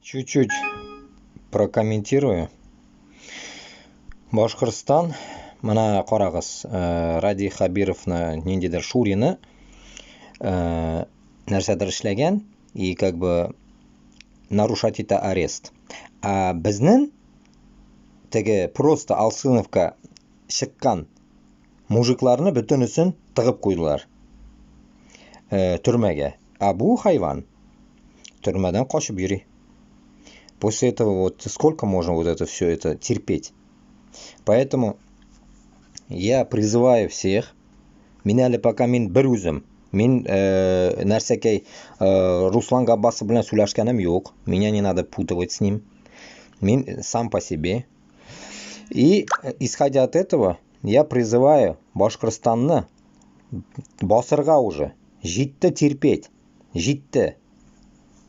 Чуть-чуть прокомментирую. Башкортстан, менә карагыз, Радий Хабировны, ниндидер Шурины нәрсәдер эшләгән и как бы нарушать это арест. А безнең теге просто Алсыновка чыккан мужикларны бөтенесен тыгып куйдылар төрмәгә. А бу хайван төрмәдән качып йөри. После этого вот сколько можно вот это все это терпеть? Поэтому я призываю всех, мин әле пока мин бер үзем, мин нәрсәкәй Руслан Габбасов белән сөйләшкәнем юк, меня не надо путать с ним. Мин сам по себе. И исходя от этого, я призываю Башкортстанны басырга уже. Җитте терпеть. Җитте.